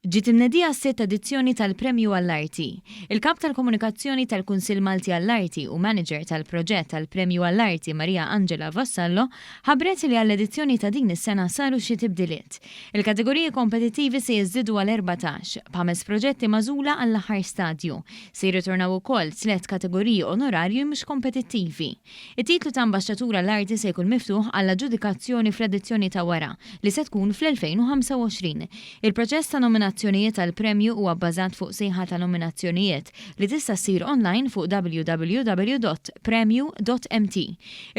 Ġiet imnedija s-sitt edizzjoni tal-Premju għall-Arti. Il-Kap tal-Komunikazzjoni tal-Kunsill Malti għall-Arti u Manager tal-proġett tal-Premju għall-Arti Maria Angela Vassallo ħabbret li għall-edizzjoni ta' din is-sena saru xi tibdiliet. Il-kategoriji kompetittivi se jiżdiedu għal 14, b'ħames proġetti magħżula għall-aħħar stadju. Se jirritornaw ukoll tliet kategoriji onorarji mhux kompetittivi. It-titlu ta' Ambaxxatur għall-Arti se jkun miftuħ għall-aġġudikazzjoni fl-edizzjoni ta' wara, li se tkun fl-2025. Il-proċess ta' nominazzjonijiet għall-premju huwa bbażat fuq sejħa ta' nominazzjonijiet li tista' ssir online fuq www.premju.mt.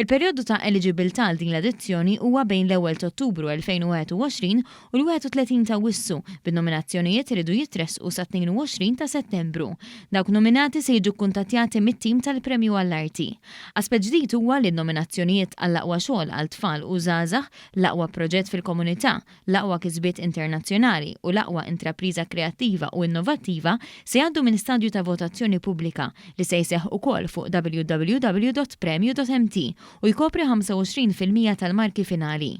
Il-perjodu ta' eliġibbiltà għal din l-edizzjoni huwa bejn l-ewwel t'Ottubru 2021 u l-31 ta' Awwissu, bin-nominazzjonijiet iridu jitressqu sat-22 ta' Settembru. Dawk nominati se jiġu kkuntattjati mit-tim tal-Premju għall-Arti. Aspett ġdid huwa li n-nominazzjonijiet għall-aqwa xogħol għal tfal u żgħażagħ, l-aqwa proġett fil-komunità, l-aqwa kisbiet internazzjonali u l-aqwa intrapriża kreattiva u innovattiva se jgħaddu minn stadju ta' votazzjoni pubblika li se jseħħ ukoll fuq www.premju.mt u jkopri 25% tal-marki finali.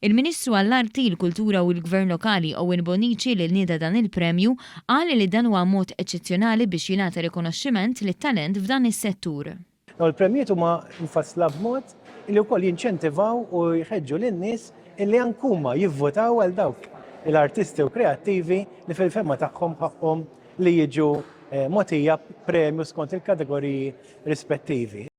Il-Ministru għall-Arti, il-Kultura u l-Gvern Lokali Owen Bonnici li nieda dan il-premju qal li dan huwa mod eċċezzjonali biex jingħata rikonoxximent lit-talent f'dan is-settur. Dawn il-premjijiet huma mfassla b'mod li wkoll jinċentivaw u jħeġġu lin-nies illi anke huma jivvotaw għal dawk l-artisti u kreattivi li fil-fehma tagħhom ħaqqhom li jiġu mogħtija premju skont il-kategoriji rispettivi.